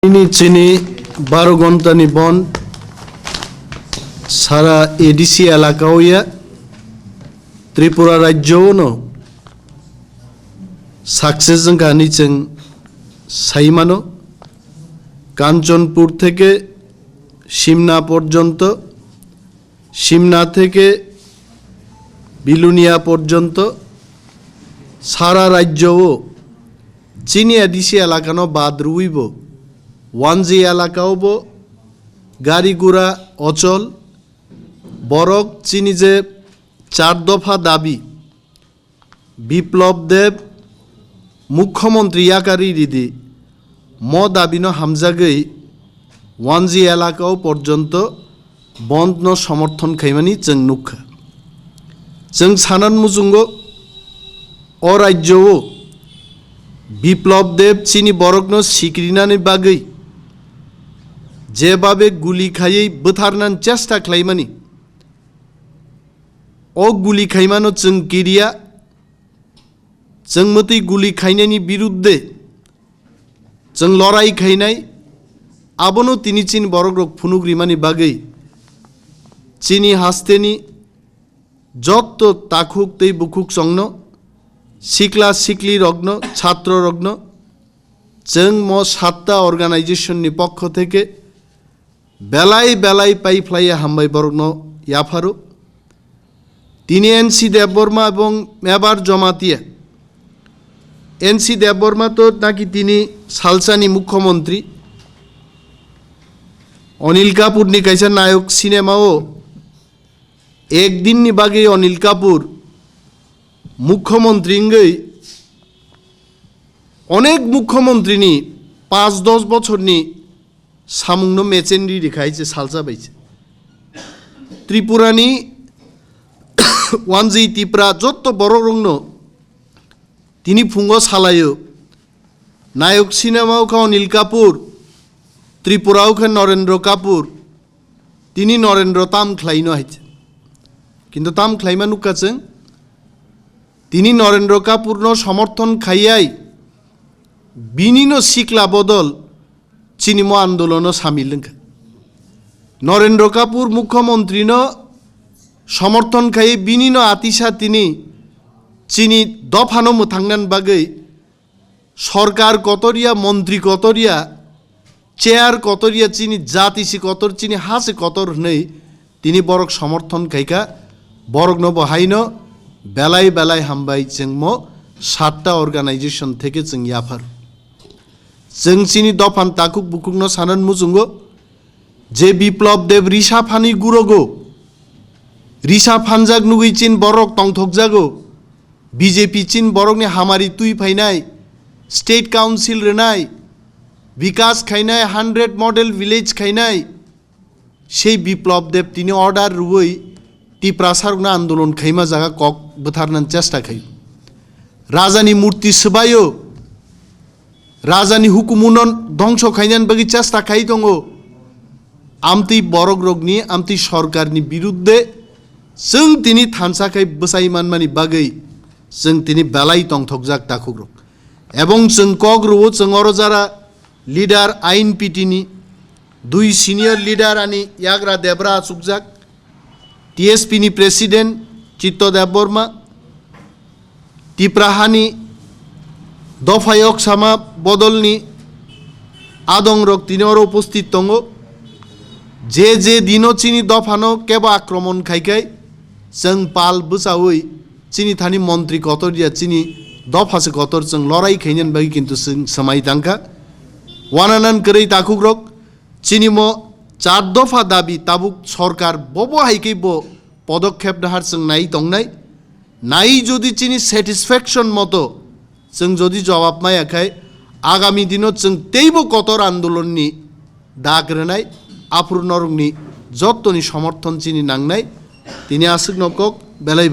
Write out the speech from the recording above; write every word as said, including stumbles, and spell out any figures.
Ini chini baro ghonta ni bond sara A D C elaka o ya Tripura rajyo o no success wngkha hinwi chwng sai mano. Kanchanpur theke Simna porjonto, Simna theke Bilonia porjonto sara rajyo o chini A D C elaka no bad rwui bo Wanji elaka o bo gari gura ochol, borok chini je char dopha dabi, Biplab Deb Mukhyamantri yakarwi ridi, mo dabino hamjagwi Wanji elaka o porjonto bond no somorthon khaimani chwng nukha. Chwng sanan muchungo o rajyo o Biplab Deb chini borokno sikrinani bagwi jebabe guli khaiwi bwtharnani chesta khlaimani, o guli khaimano chwng kiriya, chwng mwtwi guli khainani birudde chwng lorai khainai, abono tini chini borokrok phunuk rimani bagwi chini hasteni jotto takhuk tei bukhuk chongno, sikla sikli rokno, chhatro rokno, chwng mo satta organization ni pokho theke belai belai paiphlaiya hambai borokno yapharo. Tini N C Debbarma ebong Mebar Jamatia, N C Debbarma to naki tini salsani mukhyamantri, Anil Kapoor ni kaisa nayok cinema o ek din ni bagwi Anil Kapoor mukhyamantri wngwi onek mukhyamantri ni paanch dos bochor ni samungno mechen ri rikha hai se salsa bai se. Tripura ni Wanji Tipra jotto borok rokno tini phungo salaio. Nayok cinema o kha Anil Kapoor, Tripura o kha Narendra Kapoor, tini Narendra tam khlaino hai se. Kintu tam khlaima nukha chwng, tini Narendra Kapoor no somorthon khaiyai, bini no sikla bodol chini mo andolono samil wngkha. Narendra Kapoor mukhyamantri no somorthon khai bini no atisa tini chini dophano mwthangnan bagwi sorkar kotor ya, montri kotor ya, chair kotor ya, chini jati se kotor, chini ha se kotor hwnwi tini borok somorthon khaikha, borokno bo haino belai belai hambai chwngmo satta organization theke chwng yaphar. Chwng chini dophan takhuk bukhukno sanan muchungo je Biplab Deb risa phani gurogo, risa phanjak nugwi chin borok tongthokjago, B J P chin borokni hamari twi phainai, state council rwnai, bikas khainai, hundred model village khainai, sei Biplab Deb tini order rwui Tiprasarokno andolon khaima jaga kok bwtharnani chesta khai. Rajani murti swbaio, rajani hukumuno dhongso khainani bagwi chesta khai tongo. Amtwi borokrokni, amtwi sorkarni birudde chwng tini thansa khai bwchai manmani bagwi chwng tini belai tongthokjak takhukrok. Ebong chwng kok rwo chwng oro jara leader I N P T ni dui senior leader ani yagra Debra achukjak, T S P ni president Chitto Debbarma, Tipra hani dopha yok sama bodolni adongrok tini oro upasthit tongo. Je je dino chini dophano kebo akromon khai khai chwng pal bwchaui chini thani montri kotor ya, chini dopha se kotor chwng lorai khainani bagwi kintu chwng swmai tangkha. Wananan kwrwi takhukrok, chini mo char dopha dabi tabuk sorkar bobo hai khe bo podokkhep nahar chwng nai tongnai. Nai jodi chini satisfaction moto chwng jodi jawab maya khai, agami dino chwng teibo kotor andolonni dak rwnai, aphuru norokni jottoni somorthon chini nangnai. Tini aswkno kok belai belai